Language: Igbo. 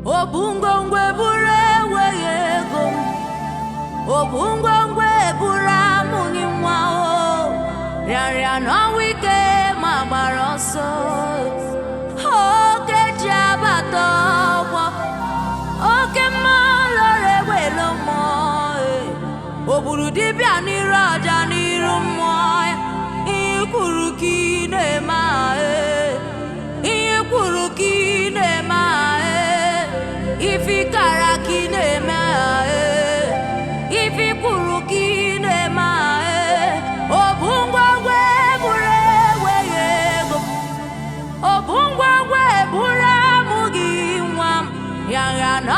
Obu ngwongwo eburu enweghị ego m. Obu ngwongwo eburu amụghị nwa o. Rịarịa n'ọnwa ike ma gbara ọsọ. Oke ji abata ọgbọ. Oke mmụọ lọrọ egbelu mmụọ. E. O gburu dibịa n'iru ọja n'iru mmụọ ya. Ihe kwuru ka ị na-eme a, e. Ihe kwuru ka ị na-eme a, e. Ife kara ka ị na-eme a, e. Ife kwuru ka ị na-eme a, e. Obu ngwongwo eburu enweghị ego. Obu ngwongwo eburu amụghị nwa m. Yagha na